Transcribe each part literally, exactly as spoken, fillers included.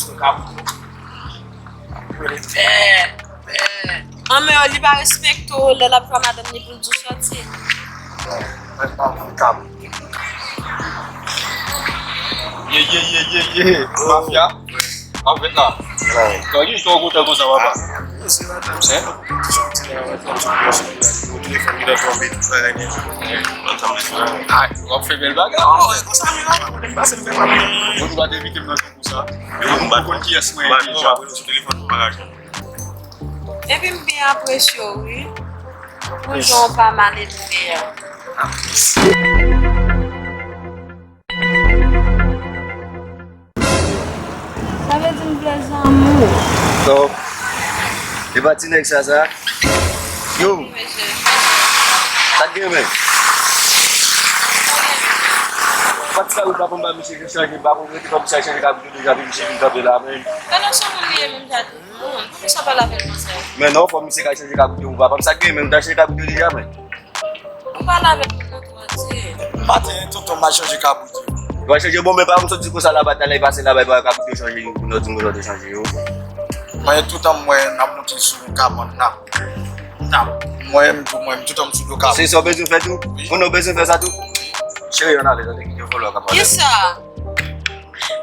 sou kabrit yo. Yo rele pè, pè. An, men li pa respekte w lè l ap jwe madanm li pou l di w sòti. Mwen pa kabrit. Ye, ye, ye, ye, ye. Mafya. An fèt la. Kòdi twò kontan konsa, papa? Hein? Ay, w ap fè bèl bagay. Ou pa te envite m nan jan konsa. Ou konn kiyès mwen ye deja. Epi m byen apresye w, wi. Pou jan w pa mal elve a. Sa vle di m vle zanmi w. Top. E pa ti nèg sa, sa? Yo. Sa k gen, men? Pati sa, yo pa konn ba misye chanje, ba konn rete kòm sa chanje kabrit yo deja, epi misye vin kanpe la, men. Gade yon moun li ye menm jan. Bon, poukisa w pale avè l konsa? Men non, fò misye ka chanje kabrit yo pou papa m. Sa k gen, men, ou ta chanje kabrit yo deja, men. Ou pale avè l nan twò di. Maten, tonton, m al chanje kabrit yo. Ou al chanje, bon, men pa m sot di konsa laba, talè pase laba, epi kabrit yo chanje yo, pou nou di m konsa te chanje yo. Mwen, toutan m wè n ap monte sou yon kabann, n ap, n ap, mwen, m tou, mwen, toutan m sou do kabann. Se sa w bezwen fè tou? Wi. Moun nan w bezwen fè sa tou? Cheri, ann ale, tande, kite vòlò k ap pale. Kisa?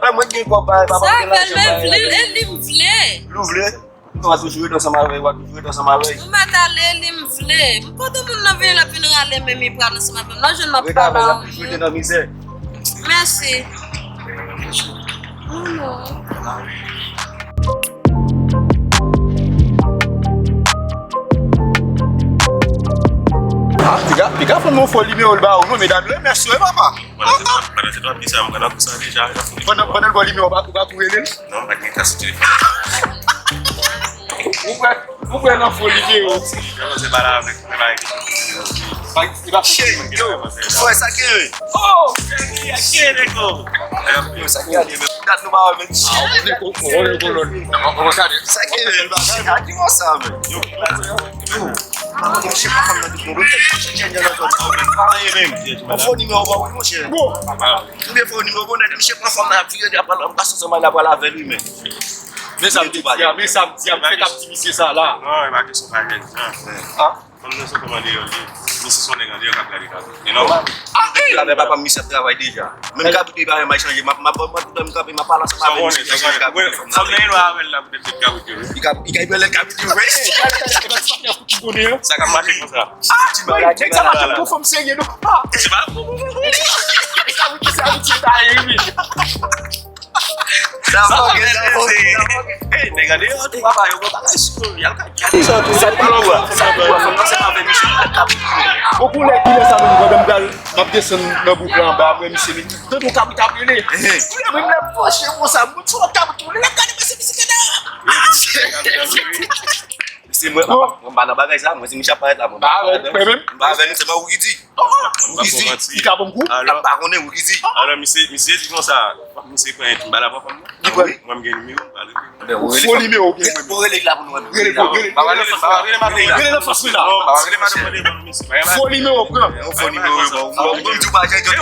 Mwen gen kòb, papa m gen lajan. Sa fè l vle, e li m vle. Li w vle? Ou a toujou rete ansanm avè l, w a toujou rete ansanm avè l. Ou mèt ale, li m vle. M pa t moun nan vini, l ap vin rale men m, li pral ansanm avè m. Nan jwenn m ap pale avè w. Rete avè l, l ap toujou rete nan mizè. Mèsi. Oh non. Ah, piga, piga fè m yon fo nimewo l ba ou non, medam yo, mèsi wi papa. Pandan se twa, pandan se twa, ki sa, m pran nan kou sa deja. Pandan, pandan l ba w nimewo, ou pa, ou pa tou rele l? Non, m pa t gen kase telefòn. Ou kwè, ou kwè nan foli ke yo. Yo se pale avèk mwen, pa gen. Cheri, yo, frè, sa gen? Oh, cheri, a gen, nèg, oh. Yo, sa gen, men dat nou pa wè, men. Ah, on est au, on est au, on est au, on est au. Sa gen, men, bagay, a ki konsa, men? Yo, yo. Misye pran fanm nan tout moun. Misye tchènyè nan zòn nan, men. Pa anyen menm. Mwen fè w nimewo ba w wi, monchè. Bon. Mwen fè w nimewo, bon, nèg, misye pran fanm nan, ap vire, ap pral, ap pase ansanm, ap pral avè l wi, men. Men sa m di a, men sa m di a, m fèk ap di misye sa la. Non, e pa kesyon pa jèn. Ah. Fanm nan se fanm andeyò li ye. Misye se yon nèg andeyò k ap gade kay. E nòmal. Ah, wi. Avè papa m, misye ap travay deja. Menm kabrit li pa janm chanje. M ap, m ap, m ap, m ap kanpe, m ap pale ansanm avè misye, li chanje kabrit fanm nan. Fanm nan gen dwa avè l la poutèt li kabrit yo, wi. Li ka, li ka pèl kabrit yo, wi. Sa k ap mache konsa. Ah, wi, nèg sa mache pou fanm serye, non. Ah. Se pa pou, pou, pou, pou. Kabrit ki se abitye ta ye, wi. Sa fòkè, sa fòkè, sa fòkè. Hey, nèg andeyò tou, papa, yo, papa, y al gade sa tou, sa pi lou a. Sa pi lou a, fanm nan se pa avè misye, li al kabrit li. Bon, pou lè, kilè sa menm, pandan m pral, m ap desann nan bouk la anba, m wè misye, li, tankou kabrit ap rele. Mwen, m lè m panche konsa, m sou kabrit, m lè m gade, mesye, misye te dèyè. Se mwen, papa, mwen pa nan bagay sa, mwen, se misye ap parèt la, mwen pa avè l, se mwen ou ki di. Ou ki di, li ka ban m kou? Alò, m pa konnen, ou ki di. Alò, misye, misye di konsa, misye pran yon ti bal avan fanm nan. Li pran. Mwen, m gen nimewo, m pa rele. Fo nimewo, byen. Bon, rele la pou nou wè. Rele, rele, rele. Pa rele, pa rele madanm, rele nan fas mwen la. Non, pa rele madanm, rele madanm, misye. Fo nimewo, pran. Yon fo nimewo, bon, bon, bon, di w pa jan, jan.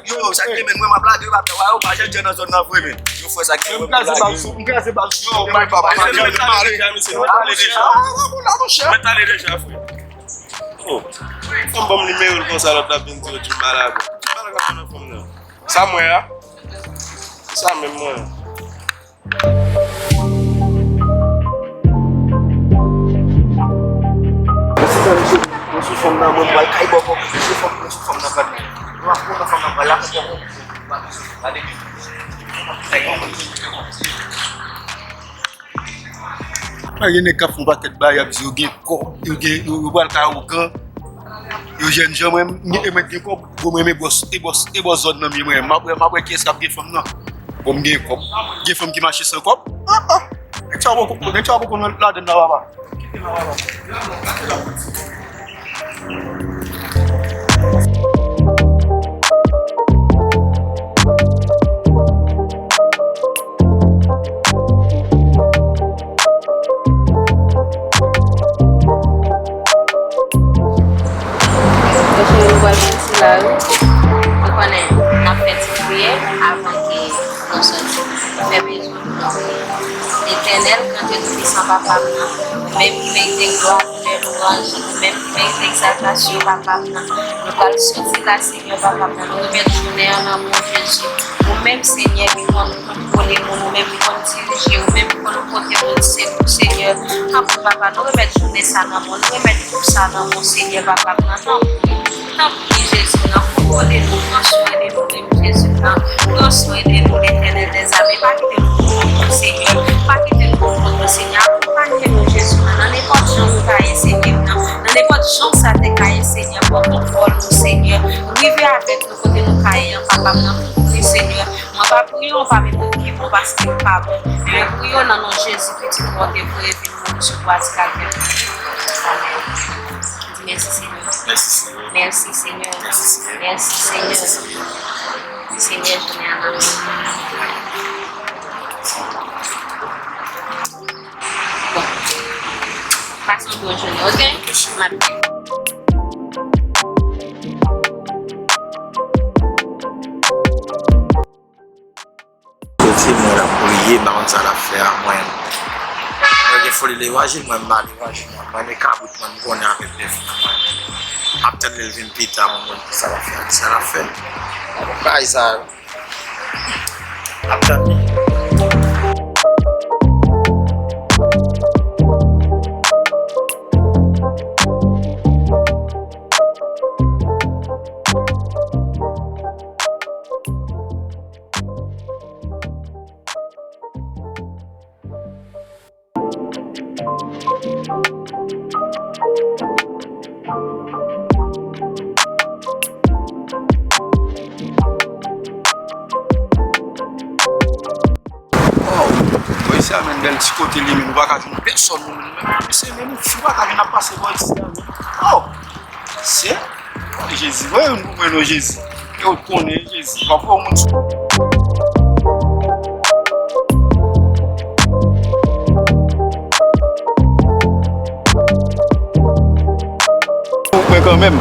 Yo, sa ki men, mwen, m ap lage, m ap fè, yo, pa jan, jan nan zòn nan vre, men. Yo, fè sa ki men, m kraze bal sou, m kraze bal sou. Yo, mwen, papa, mwen, mwen, mwen, mwen, mwen, mwen, mwen, mwen, mwen, mwen, Oh, fanm ban m nimewo l konsa, lòt la vin di yo Djimbala. Djimbala ka pran nan fanm nan. Sa m wè a? Sa menm mwen. Mwen sou fanm nan, mwen pral kay bòkò, mwen sou fanm, mwen sou fanm nan pral. Mwen ap pran fanm nan pral la, mwen pran. Mwen gen nèg k ap fè yon pakèt bagay, y ap di yo gen kòb, yo gen, yo, yo pral kay ogan. Yo jèn jan mwen, m, e mwen gen kòb, gwo mwen, e bòs, e bòs, e bòs zòn nan m ye mwen. M ap wè, m ap wè kiyès k ap gen fanm nan. Bon, m gen kòb. Gen fanm ki mache san kòb? Ah, ah. Nèg sa poko, nèg sa poko nan ladann la, papa. Cheri, nou pral soti la, wi. Ou konnen, n ap fè ti priyè avan ke nou soti. Fè bezwen nou nan priyè. Letènèl, Gran Dye Toupisan, Papa m nan, ou menm ki merite glwa, onè, lwanj, ou menm ki merite egzaltasyon, Papa m nan. Nou pral soti la, Senyè, Papa m nan. Nou remèt jounen an nan men w, Jezi. Ou menm, Senyè, ki konn kontwole moun, ou menm ki konn dirije, ou menm ki konn kote moun se ou, Senyè. Tanpri, Papa, nou remèt jounen sa nan men w, nou remèt gwoup sa nan men w, Senyè, Papa m nan. Tanpri, tanpri, Jezi, nan kontwole nou, pran swen de nou menm, Jezi, nan pran swen de nou, Letènèl dèzame. Pa kite nou pou kont nou, Senyè. Pa kite nou pou kont nou, Senyè. Akonpanye nou, Jezi, nan, nan nenpòt jan nou ka ye, Senyè, nan, nan nenpòt jan sa te ka ye, Senyè. Pran kontwòl nou, Senyè. Rive avèk nou kote nou ka ye an, Papa m nan, pou pri, Senyè. Mwen pa priye w pa mete w pi bon paske w pa bon. Men mwen priye w nan non Jezi, Pitit ou an te voye vin mouri sou kwa ti Kalvè pou nou. Amèn. Di mèsi, Senyè. Mèsi, Senyè. Mèsi, Senyè. Mèsi, Senyè. Mèsi, Senyè. Senyè, jounen an nan men w. Bon. Pase yon bon jounen, oke? M ap Soti, mwen ap priye, m pa konn sa l ap fè a, mwen. Mwen gen foli lewajil, mwen m pa lewajil, mwen. Mwen renmen kabrit, mwen, m konnen avèk bèf mwen, mwen. M ap tann lè l vin pita, mwen, mwen, sa l ap fè, sa l ap fè. Bagay sa yo. M ap tann li. Oh, bò isi a, menm bèl ti kote li, menm ou pa ka jwenn pèsòn, menm, menm, menm, se menm fi ou pa ka jwenn ap pase bò isi a, menm. Oh, se, oh, Jezi, voye youn pou mwen, non, Jezi. Yo konnen Jezi, pa pou moun sou. Ou kwè kanmenm.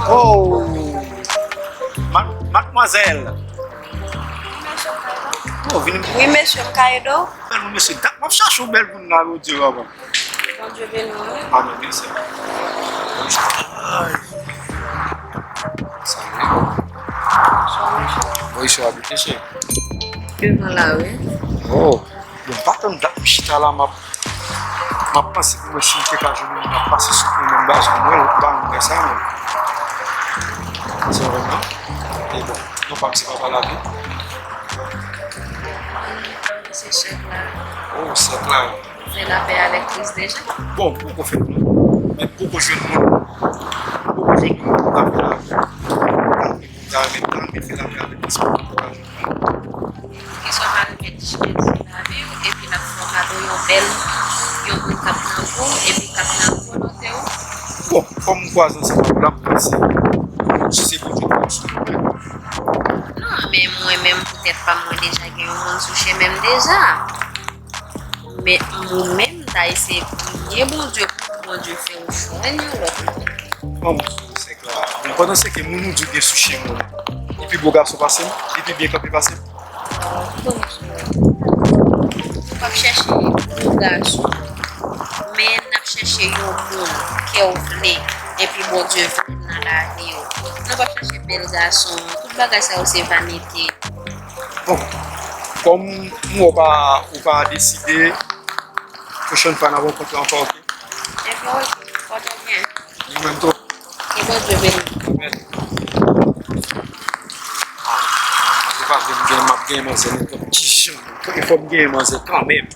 Oh. Ma-, mademoiselle. Oh, vini. Wi, mesye, m ka ede w? Bèl moun, mesye. Dat m ap chache yon bèl moun la, jodi a, papa. Bondye beni w, wi. Amèn, mèsi. Ay. Salut. Bonsoir, mesye. Bon, ici, w abite, chè? Devan la, wi. Oh. Bon, m pa tann dat m chita la, m ap, m ap panse pou mwen si m te ka jwenn moun ap pase sou mwen, menm ba sou mwen, ou pa mwen sa, men. Se vrèman. E bon, non pa m se Papa Lavi. Se chèf la. Oh, chèf la. Fè lapè avèk Kris deja. Bon, m poko fèt non. Men m poko jwenn moun. M poko jwenn moun pou m ta fè lapè. Sa menm tan, men fè lapè avèk Kris pou m ta jwenn moun. Keswa pa remèt chimè di lavi w, epi l ap fè w kado yon bèl, yon moun k ap nan gou, epi k ap nan volonte w. Bon, kòm m kwaze ansanm avè w la, m panse si se Bondye ki sou chemen. Non, men mwen menm, poutèt pa m, mwen deja gen yon moun sou chemen m deja. Men mwen menm, m ta eseye priye Bondye pou Bondye fè w jwenn yon lòt moun. Kòm sèk la, men pandan se ke moun ou di w gen sou chemen w, li pi bo gason pase m, li pi byen kanpe pase m. Ou p ap chèche yon gason, men n ap chèche yon moun ke w vle, epi Bondye vle l nan lavi w. Nou p ap chèche bèl gason. Tout bagay sa yo se vanite. Bon, kòm m wè w pa, ou pa deside, pwochèn fwa n ap rankontre ankò, oke? Ebyen, oke, pòte byen. Ou menm tou. Ke Bondye beni. Amèn. Ah, se pa vle m gen, m ap gen manzè nenpòt ki jan. E fò m gen manzè kanmenm.